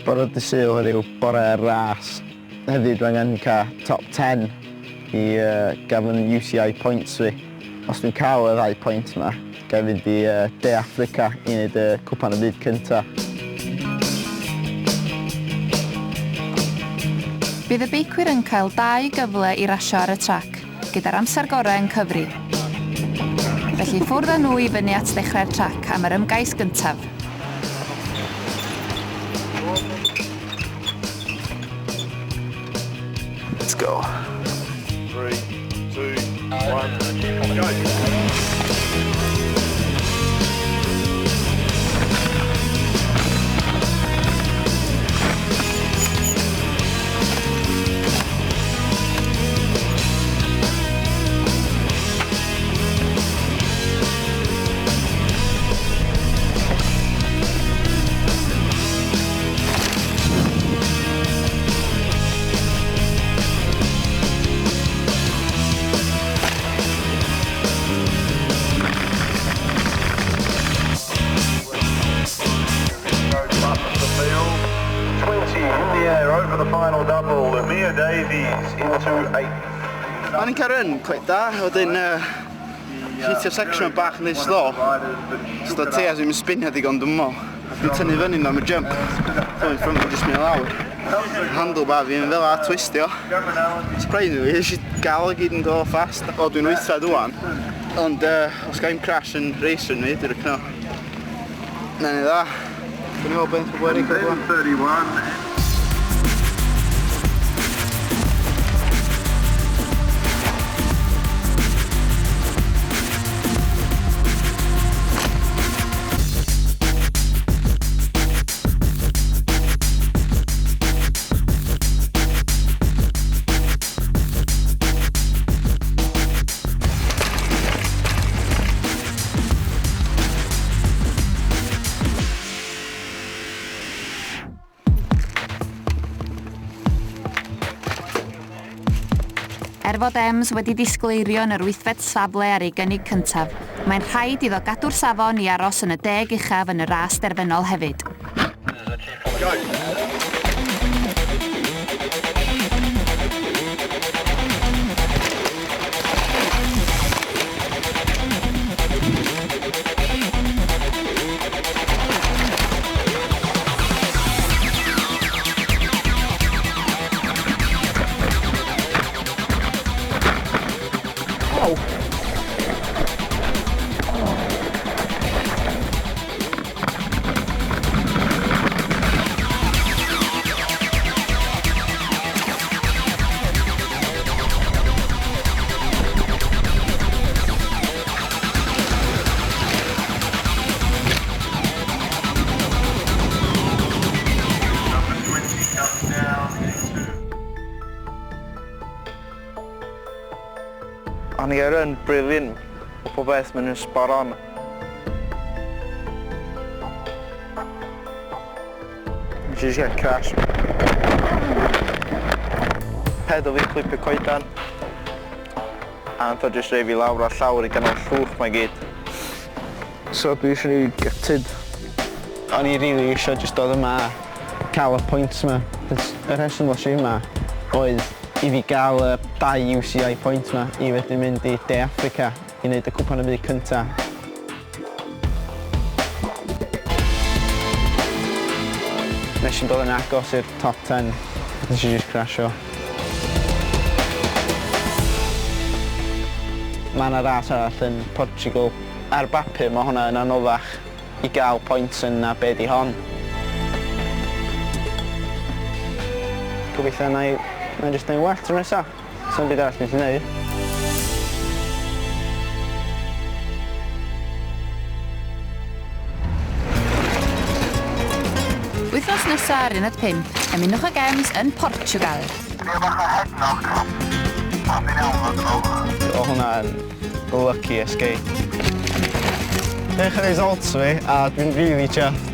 Bore dydd Sul heddiw, bore'r ras. Heddiw dwi angen cael top 10 i gael fy UCI points fi. Os dwi'n cael y ddau pwynt yma, ga i fynd i De Affrica i wneud y Cwpan y Byd cynta. Bydd y beicwyr yn cael dau gyfle i rasio ar y trac, gyda'r amser gorau yn cyfri. Felly ffwrdd â nhw i fyny at ddechrau'r trac am yr ymgais gyntaf. Let's go. 3, 2, 1, go! Over the final double, Amir Davies into eighth. O'n i'n cael run quite da, wedyn hitio section bach yn slow. So teiars fi'n spinio digon dwi'n meddwl. Dwi'n tynnu fyny am y jump. So in front fi jyst mynd lawr. Handlebar fi'n fel a twistio. Surprisingly, nes i gael o gyd yn go fast. O, dwi'n wythfed ŵan. Ond os gael i'm crash yn race run fi, dwi'n recno. Na ni dda. Dwi'n meddwl beth pobl eraill o'r blaen. 31. Er fod Ems wedi disgleirio yn yr wythfed safle ar ei gynnig cyntaf, mae'n rhaid iddo gadw'r safon i aros yn y 10 uchaf yn y ras derfynol hefyd. Go! Number 20 comes down into O'n i ar run brilliant. O pob beth mynd yn spot on. Nes i just get crash. Pedal fi clipio coedan. A nath o just rhoi fi lawr ar llawr i ganol llwch mae gyd. So dwi eisiau rili gutted. O'n i rili eisiau just dod yma a cael y points yma. 'Cos y rheswm ddos i yma oedd i fi gael y dau UCI point yma i wedyn mynd i De Affrica i wneud y Cwpan y Byd cynta. Nes i'm dod yn agos i'r top 10. Nes i just crasio. Mae yna ras arall yn Portugal. Ar bapur mae hwnna yn anoddach i gael points yn na be di hon. Gobeithio na i jyst neud well tro nesa. Sa'm byd arall dwi'n gallu neud. Wythnos nesa ar Uned 5, ymunwch ag Ems yn Portugal. O hwnna'n lucky escape. Edrych ar results fi a dwi'n really chuffed.